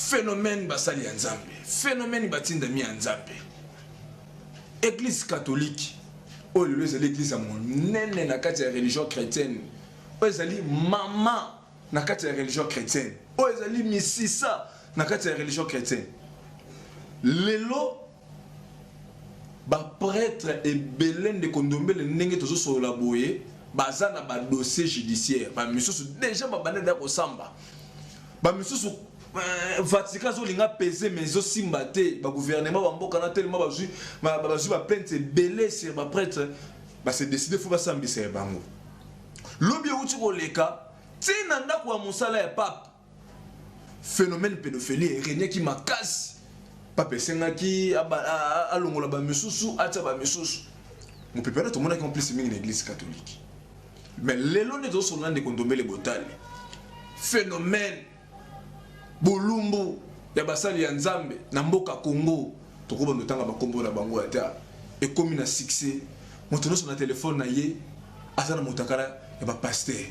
Phénomène basali ya Nzambe, phénomène batindami ya Nzambe. Église catholique oyo lelo ezali église ya monene na kati ya religion chrétienne, oyo ezali mama na kati ya religion chrétienne, oyo ezali misisa na kati ya religion chrétienne. Lelo ba prêtre ebele ndeko Ndombele, ndenge tozosolola boye, baza na ba dossier judiciaire, ba misusu déjà babanda deja kosamba, ba misusu Vatican azolinga pese mais ezosimba te. Ba gouvernement bamboka na telema bazwi ba plainte ebele sur ba prêtre, base décide fo basambisa ya bango. Lobi euti koleka ntina ndako ya mosala ya pape, phénomène pédophilie eregnaki makasi. Pape esengaki alongola bamisusu, atia bamisusu mopepe wana. Tomonaki en plus mingi na église catholique. Mais lelo nde tozosolola, ndeko Ndombele Botale, phénomène bolumbu ya basali ya Nzambe na mboka Congo, tokobanda otanga bakombo na bango ata ekomi na succès. Moto nyonso na telefone na ye aza na motakala ya bapasteur,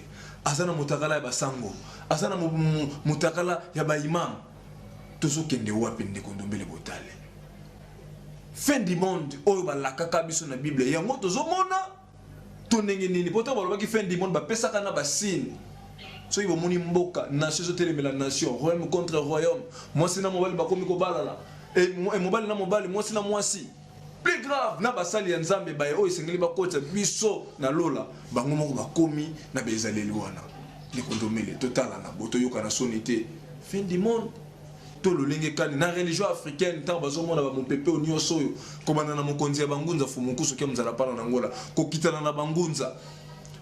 aza na motakala ya basango, aza na motakala ya baimam. Tozokende wapi, ndeko Ndombele Botale? Fin du monde oyo balakaka biso na Bible, yango tozomona to ndenge nini? Po ntango balobaki fin du monde, bapesaka na basigne. Soki bomoni mboka, nation ezotelemela nation, royaume contre royaume, mwasi na mobali bakomi kobalana, mobali na mobali, mwasi na mwasi, plus grave na basali ya Nzambe baye oyo esengeli bakotisa biso na lola, bango moko bakomi na bezaleli wana. Ndeko Ndombele, totalana bo, toyoka na soni te. Fin du monde to lolenge kani na religion africaine, ntango bazomona bamopepe oyo nyonso oyo, kobanda na mokonzi ya bangunza Fumukusu ke mozala pana na Ngola, kokitana na bangunza,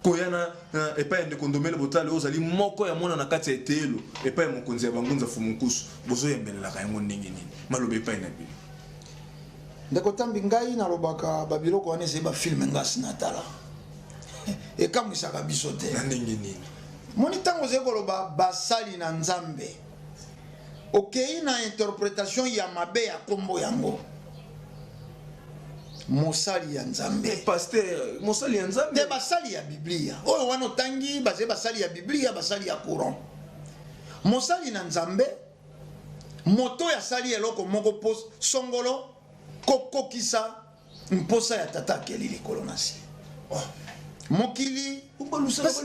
koya na epai ya ndeko Ndombele Botale oyo ozali moko ya mwana na kati ya eteyelo epai ya mokonzi ya bangunza Fumukusu, bozoyembelelaka yango ndenge nini? Maloba epai na bino. Ndeko Tambi, ngai nalobaka babiloko wana ezali bafilme. Ngasi natala, ekamwisaka biso te. Na ndenge nini? Moni, ntango ozali koloba basali na Nzambe, okei na interpretation ya mabe ya nkombo yango, mosali ya Nzambe. Pasteur, mosali ya Nzambe. Te, basali ya Biblia oyo wana otangi bazali basali ya Biblia, basali ya Coran. Mosali na Nzambe, moto oyo asali eloko moko mpo songolo kokokisa mposa ya Tata akeli likolo na se. Oh. Mokili,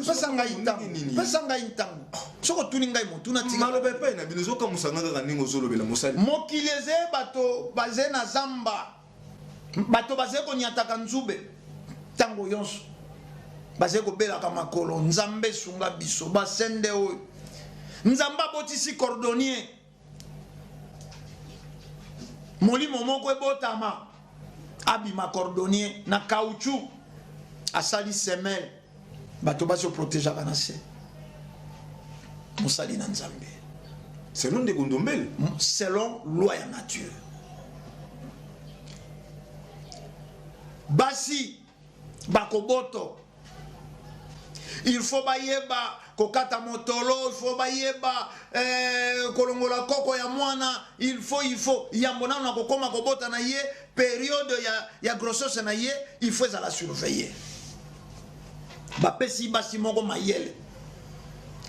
pesa ngai ntango, pesa ngai ntango. Soki otuni ngai motuna, tika. Maloba epai na bino ezokamusanga kaka ndenge ozolobela mosali. Mokili ezali, bato bazali na zamba, bato bazali konyataka nzube ntango nyonso, bazali kobelaka makolo. Nzambe esunga biso basende oyo. Nzambe abotisi cordonnier, molimo moko ebotama, abima cordonnier na caoutchouc, asali semelle, bato bazoprotegeaka na se. Mosali na Nzambe. Selon ndeko Ndombele. Selon loi ya nature, basi bakoboto, il faut bayeba kokata motolo, il faut bayeba kolongola koko ya mwana, il faut yambo nano na kokóma kobota na ye, période ya grossesse na ye, il faut ezala surveiller. Bapesi basi moko mayele,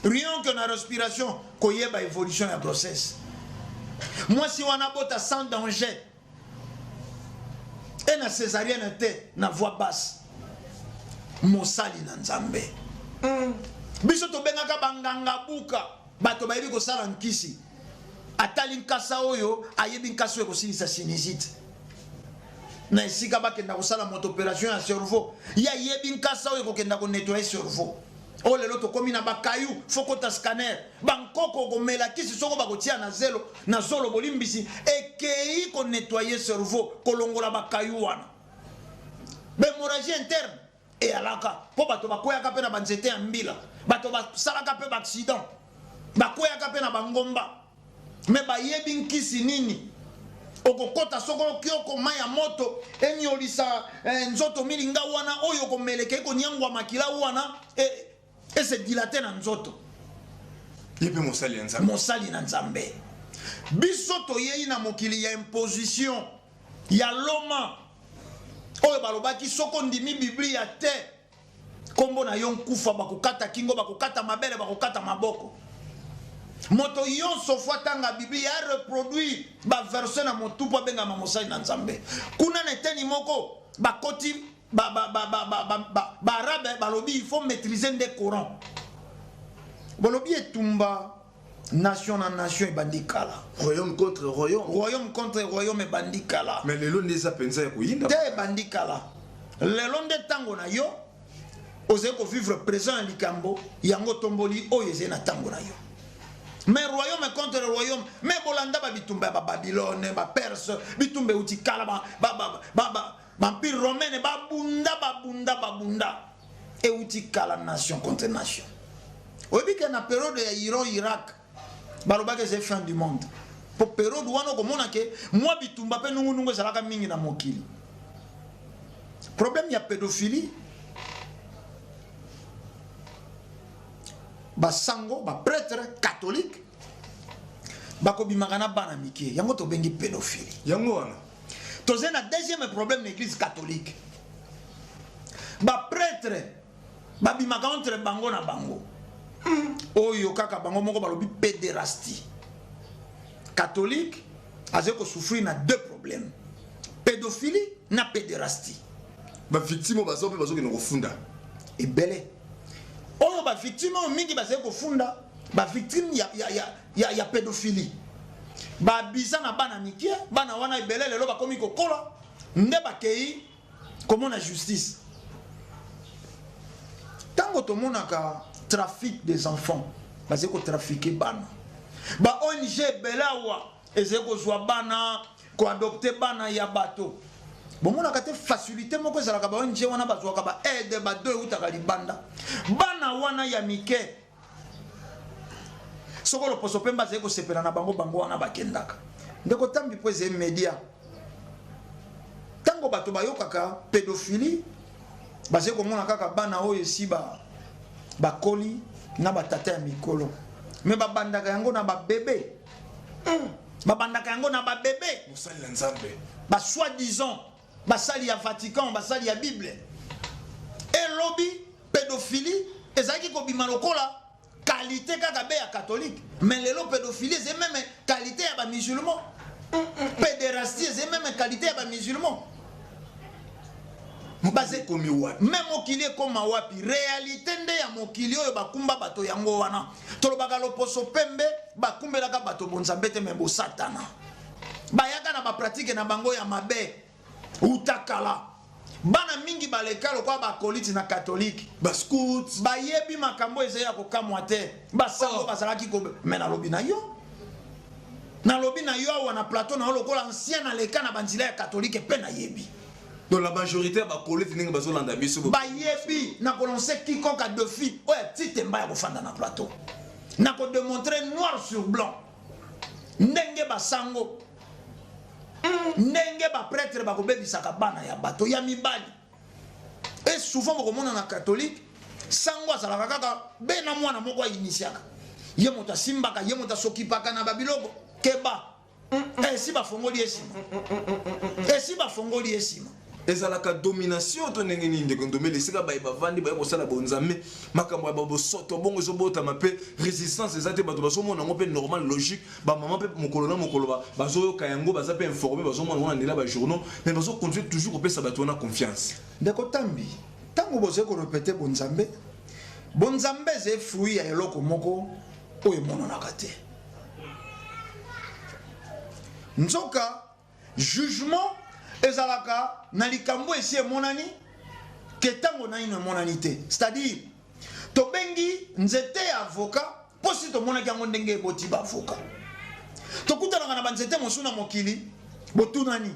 rien que na respiration koyeba évolution ya grossesse. Mwasi wana bota sans danger e na césarienne te, na voie basse. Mosali na Nzambe. Biso tobengaka banganga buka, bato bayebi kosala nkisi. Atali nkasa oyo, ayebi nkasa oyo ekosilisa sinusite. Na esika bakenda kosala moto opération ya cerveau, ye ayebi nkasa oyo ekokenda konettoyer cerveau. Oyo lelo tokómi na bakayu, fo kota scanner. Bankoko komela kisi, soko bakotia na zelo, na zolo, bolimbisi, ekei konettoyer cerveau, kolongola bakayu wana. Bahémorragie interne eyalaka mpo bato bakweyaka mpe na banzete ya mbila, bato basalaka mpe baaccident, bakweyaka mpe na bangomba. Me bayebi nkisi nini okokɔta soko okioko mai ya moto eniolisa nzoto milinga wana oyo okomeleka, ekoniangwa makila wana ese dilate na nzoto. Ye mpe mosali ya Nzambe. Mosali na Nzambe. Biso toyei na mokili ya imposition ya Loma oyo balobaki soki ondimi Biblia te, nkombo na yo nkufa, bakokata kingo, bakokata mabele, bakokata maboko. Moto yonso faut atanga Biblia, a reproduire ba verset na motu mpo abengama mosali na Nzambe. Kuna na eteni moko bakoti ba ba ba ba ba ba ba ba arabe balobi il faut maîtriser nde Coran. Bolobi etumba nation na nation ebandi kala. Royaume contre royaume. Royaume contre royaume ebandi kala. Mais lelo nde eza mpenza ya koyinda. Te ebandi kala. Lelo nde ntango na yo ozali kovivre présent ya likambo yango otomboli oyo ezali na ntango na yo. Mais royaume contre royaume, mais bolanda ba bitumba ya ba Babylone, ba Perse, bitumba euti kala ba ba ba ba, ba Empire romaine babunda babunda babunda euti kala nation contre nation. Oyebi ke na periode ya Iran Irak balobaki eza fin du monde. Po periode wana okomona ke mwa bitumba pe nungu nungu ezalaka mingi na mokili. Problème ya pédophilie basango ba prêtre catholique bakobimaka na bana mike yango tobengi pédophilie. Yango wana tozali na deuxième problème na église catholique, ba prêtre babimaka entre bango na bango oyo kaka bango moko balobi pédérastie. Catholique azali kosouffrir na deux problèmes, pédophilie na pédérastie. Ba victime oyo bazo mpe bazokende kofunda ebele oyo ba victime oyo mingi bazali kofunda ba victime ya pédophilie babiza na bana mike, bana wana ebele lelo bakomi kokola nde bakei komona justice. Ntango tomonaka trafic des enfants, bazali kotrafike bana, ba ONG ebele awa ezali kozwa bana koadopte bana ya bato. Bomonaka te facilité moko ezalaka ba ONG wana bazwaka ba aide ba don eutaka libanda, bana wana ya mike soko loposo pembe azali kosepela na bango, bango wana bakendaka. Ndeko Tambi po ezali media, ntango bato bayokaka pédophilie bazali komona kaka bana oyo esi bakoli na batata ya mikolo, me babandaka yango na babebe. Babandaka yango na babebe. Mosali na Nzambe. Ba soi-disant basali ya Vatican, basali ya Bible. Elobi pédophilie ezalaki kobima lokola qualité kaka be ya catholique, mais lelo pédophilie ezali même qualité ya ba musulman, pédérastie ezali même qualité ya ba musulman. Ekomi wapi? Me mokili ekoma wapi? Réalité nde ya mokili oyo bakumba bato yango wana tolobaka loposo pembe bakumbelaka bato bonzambe te, me bosatana bayaka na bapratike na bango ya mabe uta kala. Bana mingi baleka lokola bakoliti na katolike, bascout bayebi makambo ezali ya kokamwa te. Basango bazalaki ko me nalobi na yo, nalobi na yo awa na plateau na yo lokola ancien naleka na banzela ya katolike mpe nayebi. Donc la majorité ya bakoliti ndenge bazolanda biso bayebi na kolance quiconque a défi oyo ati temba ya kofanda na plateau na kodemontre noir sur blanc ndenge basango, ndenge baprêtre bakobebisaka bana ya bato ya mibali. Et souvent bokomona na catholique sango azalaka kaka be na mwana moko ainitiaka ye, moto asimbaka ye, moto asokipaka na babiloko. Keba, esi bafongoli ye nsima, esi bafongoli ye nsima. Ezalaka domination to ndenge nini, ndeko Ndombele? Esika baye bavandi baye kosala bonzambe, makambo ya babosoto bongo ezobotama mpe résistance eza te. Bato bazomona yango mpe normal, logique. Bamama mpe mokolo na mokolo bazoyoka yango, baza mpe informé, bazomona yango na nzela bajournaux, mais bazocontinue toujours kopesa bato wana confiance. Ndeko Tambi, ntango bozali korepete bonzambe, bonzambe ezali fruit ya eloko moko oyo emonanaka te. Nzoka jugement ezalaka na likambo esi emonani ke ntango naino emonani te, c'est-à-dire tobengi nzete ya avocat mpo si tomonaki yango ndenge eboti baavocat. Tokutanaka na banzete mosusu na mokili, botunani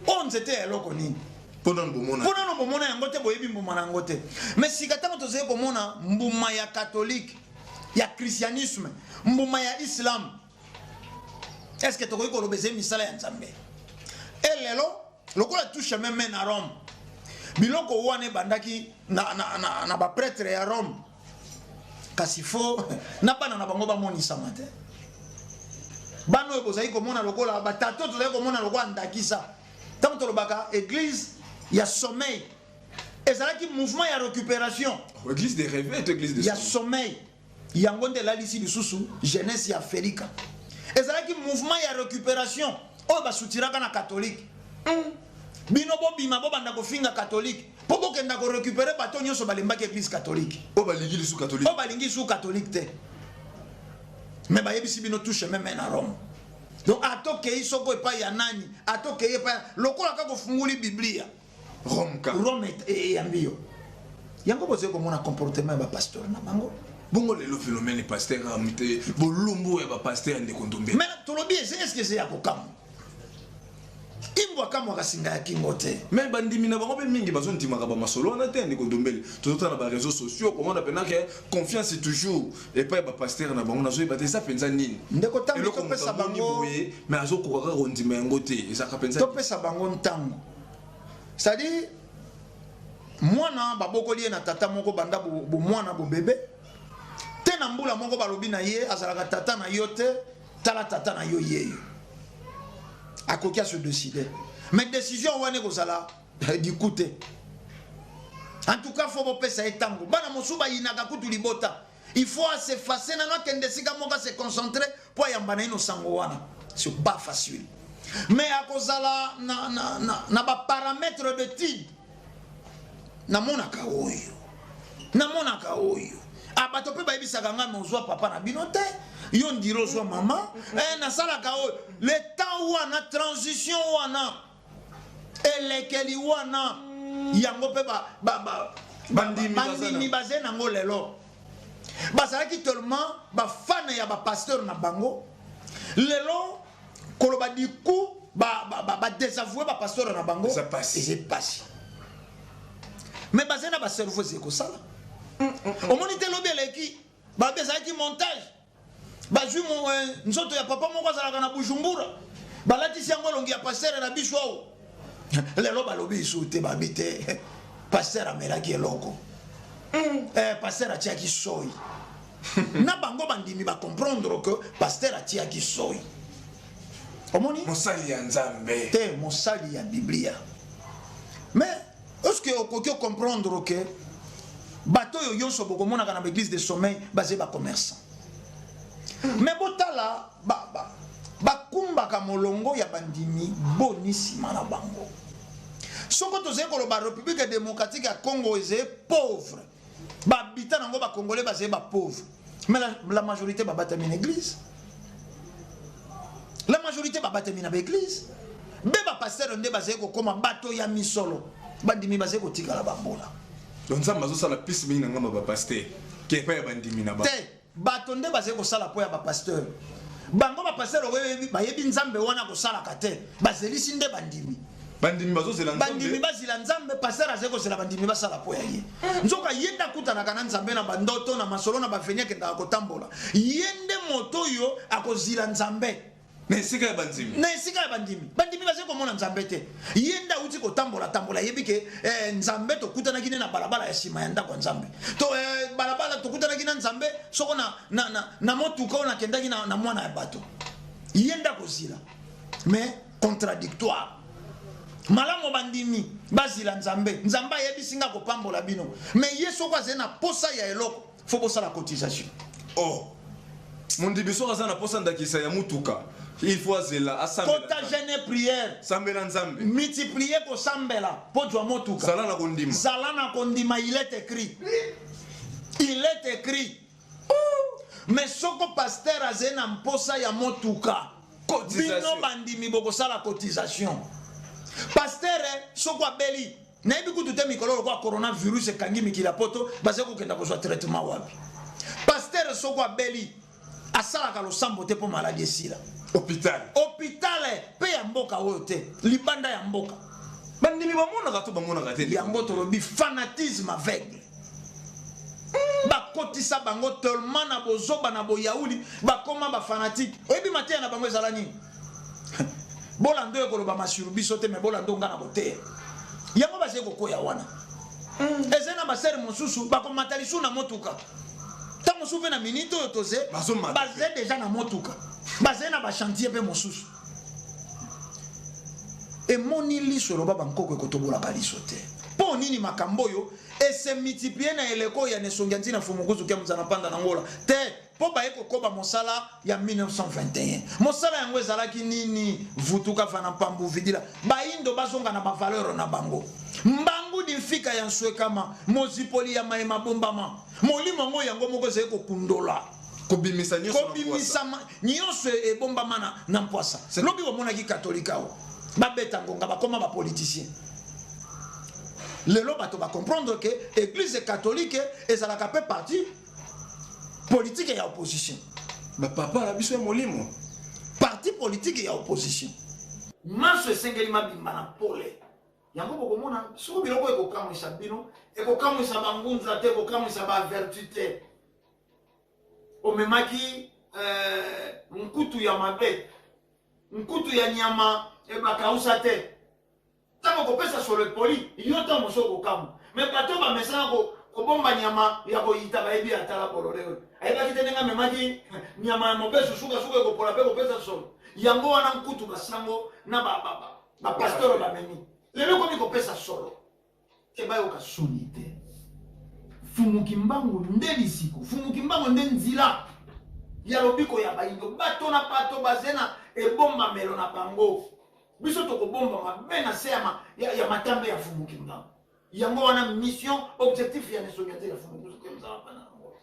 oyo nzete ya eloko nini? Mpo nanu bomona. Mpo nano bomona yango te, boyebi mbuma na yango te. Mais sika ntango tozali komona mbuma ya catholique, ya christianisme, mbuma ya islam, est ce que tokoki koloba ezali misala ya Nzambe? E lelo lokola tout chemin mène à Rome, biloko wana ebandaki na baprêtre ya Rome, kasi fo na bana na bango bamonisama te. Bana oyo bozali komona lokola batato, tozali komona lokola ndakisa. Ntango tolobaka église ya sommeil, ezalaki mouvement ya récupération. Église de réveil to église de ya sommeil. Yango nde elalisi lisusu jeunesse ya Afelika. Ezalaki mouvement ya recuperation oyo basutiraka na catholique. Bino bobima bobanda kofinga catholique mpo bokenda korécupérer bato nyonso balembaki église catholique. Oyo balingi lisusu catholique. Oyo balingi lisusu catholique te. Mais bayebisi bino tout chemin mène à Rome. Donc atokei soko epai ya nani, atokei epai lokola kaka ofunguli Biblia. Rome ka. Rome eyambi yo. Yango bozali komona comportement ya bapasteur na bango. Bongo lelo phénomène pasteur amite bolumbu ya bapasteur ya ndeko Ndombe. Mais tolobi eze est-ce que eze ya kokamwa? Imbwa akamwaka singa ya kingo te. Mais bandimi na bango mpe mingi bazondimaka bamasolo wana te, ndeko Ndombele. Tozotala na baréseaux sociaux komona mpena ke confiance toujours epai ya bapasteur na bango. Nazoyeba te eza mpenza nini. Ndeko Tambi, Eloko moto topesa amoni bango boye, mais azokoka kaka kondima yango te, ezalaka mpenza. Topesa bango ntango. C'est-à-dire mwana babokoli ye na tata moko banda bomwana bobebe te, na mbula moko balobi na ye azalaka tata na yo te, tala tata na yo yeyo. Akoki ase décider, mais décision wana ekozala du coup te. En tout cas, faut bopesa ye ntango. Bana mosusu bayinaka kutu libota, il faut as'effacer nano, akende esika moko, ase concentrer mpo ayamba na ye nosango wana. C'est pas facile, mais akozala na baparamètre d'étude. Namonaka oyo, namonaka oyo. Ah, bato mpe bayebisaka ngai, me ozwa papa na bino te, yo ndiri ozwa mama. Nasalaka oyo le temps wana, transition wana, elekeli wana, yango mpe Bandimi baza bandimi baze nango lelo. Bazalaki tellement bafane ya bapasteur na bango, lelo koloba du coup badésavouer bapasteur na bango. Eza pasi. Eza pasi, mais bazali na bacerveau ezali kosala. Omoni te, lobi eleki, babi ezalaki montage, bazwi nzoto ya papa moko azalaka na Bujumbura, balatisi yango elongi ya pasteur na biso awo. Lelo balobi lisusu te, babi te, pasteur amelaki eloko, pasteur atiaki soi na bango. Bandimi bacomprendre que pasteur atiaki soi. Omoni? Mosali ya Nzambe. Te, mosali ya Biblia. Mais est ce que okoki ocomprendre ke bato oyo nyonso bokomonaka na baéglise de sommeil bazali bacommerçant? Mais botala, bakumbaka molongo ya bandimi boni nsima na bango. Soko tozali koloba République démocratique ya Congo ezali pauvre, babita nango bacongolais bazali bapauvre, mais la majorité babatami na église, la majorité babatami na baéglise. Mpe bapasteur nde bazali kokóma bato ya misolo, bandimi bazali kotikala bambola. Donc Nzambe azosala plus mingi na ngambo ya bapasteur ke epai ya bandimi na bango? Te, bato nde bazali kosala mpo ya bapasteur. Bango bapasteur oyo bayebi Nzambe wana kosalaka te, bazelisi nde bandimi. Bandimi bazozela Bandimi Nzambe. bazila Nzambe, pasteur azali kozela bandimi basala mpo ya ye. Nzoka ye nde akutanaka na Nzambe na bandoto, na masolo, na baveni akendaka kotambola. Ye nde moto oyo akozila Nzambe. Na esika ya bandimi. Na esika ya bandimi. Bandimi bazali komona Nzambe te. Ye nde awuti kotambola tambola, ayebi ke Nzambe tokutanaki nde na balabala ya nsima ya ndako ya Nzambe, to balabala tokutanaki na Nzambe soko na motuka oyo nakendaki na mwana ya bato. Ye nde akozila, mais contradictoire. Malamu bandimi bazila Nzambe. Nzambe ayebisi nga kopambola bino, mais ye soko azali na posa ya eloko, faut bosala cotisation. Oh, mondimi soki aza na posa, ndakisa ya mutuka, il faut azela, asambela. Kota jeûne, prière. Sambela Nzambe. Multiplier kosambela mpo zwa motuka. Zala na kondima. Zala na kondima. Il est écrit, il est écrit. Mais soko pasteur azali na mposa ya motuka, Cotisation. bino bandimi bokosala cotisation. Pasteur soko abeli, nayebi kutu te, mikolo lokola coronavirus ekangi mikili ya poto, bazali kokenda kozwa traitement wapi? Pasteur soko abeli, asalaka losambo te mpo maladi esila. Hôpital. Hôpital mpe ya mboka oyo te, libanda ya mboka. Bandimi bamonaka to bamonaka te? Yango tolobi fanatisme aveugle. Bakotisa bango tellement na bozoba, na boyauli, bakoma bafanatike. Oyebi mateya na bango ezala nini? Bolanda oyo ekoloba masiru biso te, me bolanda nga na koteya. Yango bazali kokoya wana. Ezali na basere mosusu bakomata lisusu na motuka ntango mosusu mpe na minute oyo toze. Bazomata. Baze déjà na motuka, bazali na bachantier mpe mosusu. Emoni liso, eloba bankoko, ekotobolaka liso te mpo Mpo nini makambo oyo ese multiplier na eleko oyo ya Nesongi ya Nzina Mfumu Kuzu Kia Muzana Mpanda na Ngola te? Mpo baye kokoba mosala ya 1921. Mosala yango ezalaki nini? Vutuka vana mpambu vidila. Bayindo bazonga na ba valeurs na bango. Mbangu di mfika ya nswekama, mozipoli ya maye mabombama. Molimo yango yango moko ezali kokundola. Kobimisa nyonso na mpwasa. Kobimisa nyonso ebombama na, na mpwasa. Lobi bomonaki katolika awa babeta ngonga bakoma ba politiciens. Lelo bato ba comprendre que eglise catholique ezalaka pe parti politique ya opposition. Ba papa na biso ya molimo. Parti politique ya opposition. Manso esengeli mabima na pole. Yango bokomona soko biloko ekokamwisa bino, ekokamwisa bangunza te, ekokamwisa ba vertu te. Omemaki eh, nkutu ya mabe, nkutu ya nyama ebakausa te. Ntango okopesa solo epoli, yo ntango mosusu okokamwa. Me bato oyo bamesana kobomba nyama ya koyita bayebi atala bolole oyo ayebaki te ndenge amemaki nyama ya mobesu, sukasuka ekopola mpe kopesa solo. Yango wana nkutu basango na bapastoro bamemi lelo ekomi kopesa solo te, bayoka soni te. Mfumu Kimbangu nde lisiko, Mfumu Kimbangu nde nzila ya lobiko ya bayindo. Bato na bato baze na ebombamelo na bango. Biso tokobomba mabe na se ya, ya, ya matambe ya Mfumu Kimbangu. Yango wana mission objectif ya Nesongi ya Nzela Mfumu Kusu Mzala Pana na Ngola.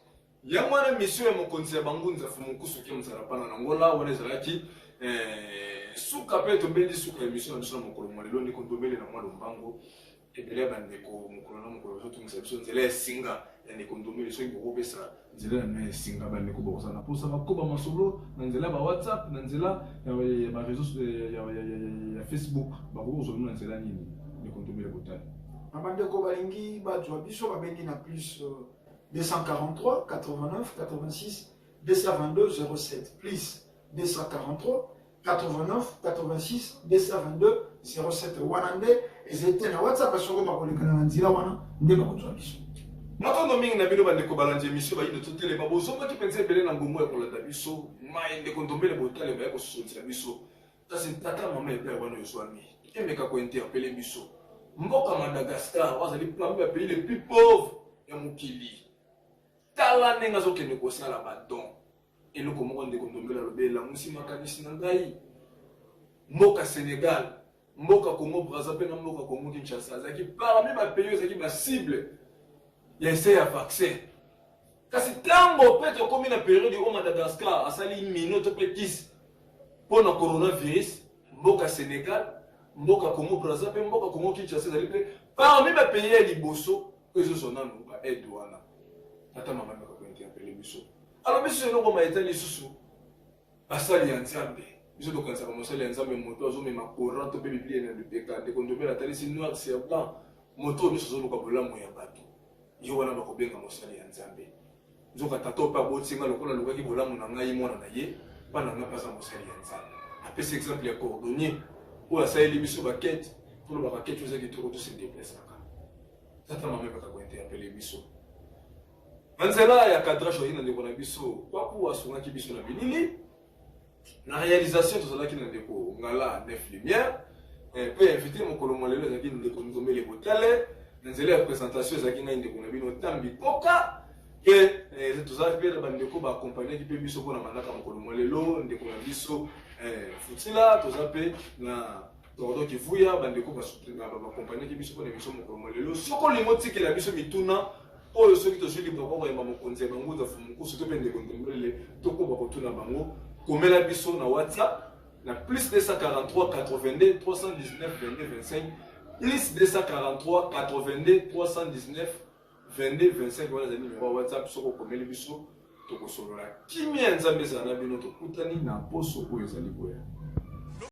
Yango wana mission ya mokonzi ya bangunza Mfumu Kusu Mzala Pana na Ngola wana ezalaki eh, suka mpe tobendi suka ya mission na biso na mokolo mwa lelo. Ndeko Ndombele na mwa lombango ebele ya bandeko mokolo na mokolo bazotungisa biso nzela ya singa ya ndeko Ndombele. Soki bokopesa nzela na bino ya singa, bandeko bokozala na mposa bakoba masolo na nzela ya ba WhatsApp, na nzela ya ba réseau ya Facebook, bakoki kozwa bino na nzela nini, ndeko Ndombele Botali? Na bandeko balingi bazwa biso, babengi na plus 243 89 86 222 07, plus 243 89 86 222 07. Wana nde ezali te na WhatsApp, soko bakolekana na nzela wana nde bakozwa biso. Matondo mingi na bino bandeko balandi emission Bayindo Totelema. Bozongaki mpenza ebele na ngongo ya kolanda biso. Mai ndeko Ndombele Botale baye kososolisa biso. Kasi tata mama epai wana ezwami emeka kointerpele biso. Mboka Madagascar oyo azali parmi ba pays les plus pauvres ya mokili, tala ndenge azokende kosala ba don. Eloko moko ndeko Ndombele alobi elamusi makanisi na ngai. Mboka Senegal, mboka Congo Brazza mpe na mboka Congo Kinshasa azalaki parmi ba pays oyo ezalaki ba cible ya essai ya vaccin. Kasi ntango mpe tokomi na periode oyo Madagascar asali mino to mpe kisi mpo na coronavirus, mboka Senegal, mboka Congo Brazza mpe mboka Congo Kinshasa ezali mpe parmi ba pays ya liboso oyo ezozwa nanu ba aide wana. Tata mama ameka kointerpele biso, alobi susu eloko ma etali lisusu basali ya Nzambe. Biso tokanisaka mosali ya Nzambe moto azomema Coran to mpe Biblia na lipeka. Ndeko Ndombele atalisi noir sur blanc, moto oyo nyonso azoluka bolamu ya bato, ye wana bakobenga mosali ya Nzambe. Nzoka tata oyo mpe aboti nga lokola alukaki bolamu na ngai mwana na ye, mpa na ngai mpe aza mosali ya Nzambe. Apesi exemple ya cordonnier oyo asaleli biso bakete, tolobaka kete oyo eza kitoko, tose deplacaka. Tata mama emeka kointerpele biso na nzela ya cadrage oyi na ndeko na biso Kwaku asungaki biso na bilili na réalisation. Tozalaki na ndeko Ngala Nef Lumière mpe invité mokolo mwa lelo ezalaki ndeko Ndombele Botale. Na nzela ya présentation ezalaki ngai ndeko na bino Tambi Koka. Mpe tozalaki mpe na bandeko baakompagnaki mpe biso mpona manaka mokolo mwa lelo, ndeko na biso Futila, toza mpe na Tordo Kivuya, bandeko bakompagnaki biso mpona émission mokolo mwa lelo. Soki olingi otikela biso mituna oyo, soki tozwi libaku koyamba mokonzi ya bangunza Fumukusu to mpe ndeko Ndombele, tokoba kotuna bango, komela biso na WhatsApp na plus 243 82 319 22 25, plus 243 82 319 22 25. Wana ezali numero ya WhatsApp. Soki okomeli biso, tokosolola. Kimia ya Nzambe ezala na bino. Tokutani na poso oyo ezali koya.